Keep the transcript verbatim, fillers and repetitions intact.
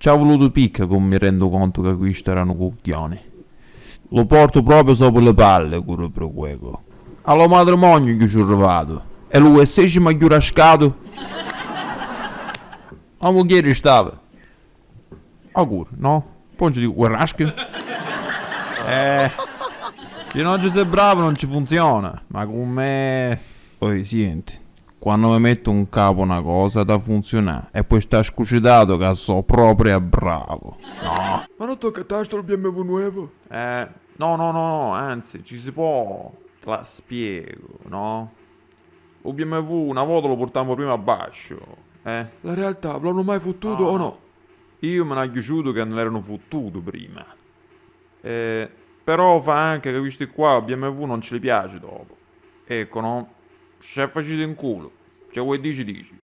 Ci ha vulutu picca ca mi rendu contu ca quistu era nu cugghioni. Lu portu propriu sopra li palli, curu pri cuecu. A lu matrimoniu chi ci rrivatu. E lu U S C m'ha chiù rascatu. A mugghieri stava. Auguri, no? Poi non ci dico, guerraschi? Eh, se non ci sei bravo non ci funziona. Ma com'è? Oi, sienti, quannu mi mettu 'n capu na cosa da funziunà e poi sta scucitatu ca so propria bravo. No. Ma non tocca tanto il B M W nuovo? Eh, no, no, no, no, anzi, ci si può, te la spiego, no? U B M W una vota lu purtammu prima abbasciu, eh? La realtà, ve l'hanno mai fottuto o no? Iu mi n'agghiu ciutu ca non erano fottutu prima. Eh, però fa anche che questi qua, B M W non ce li piace dopo. Ecco, no? Ce facite in culo. Ce vuoi dici, dici.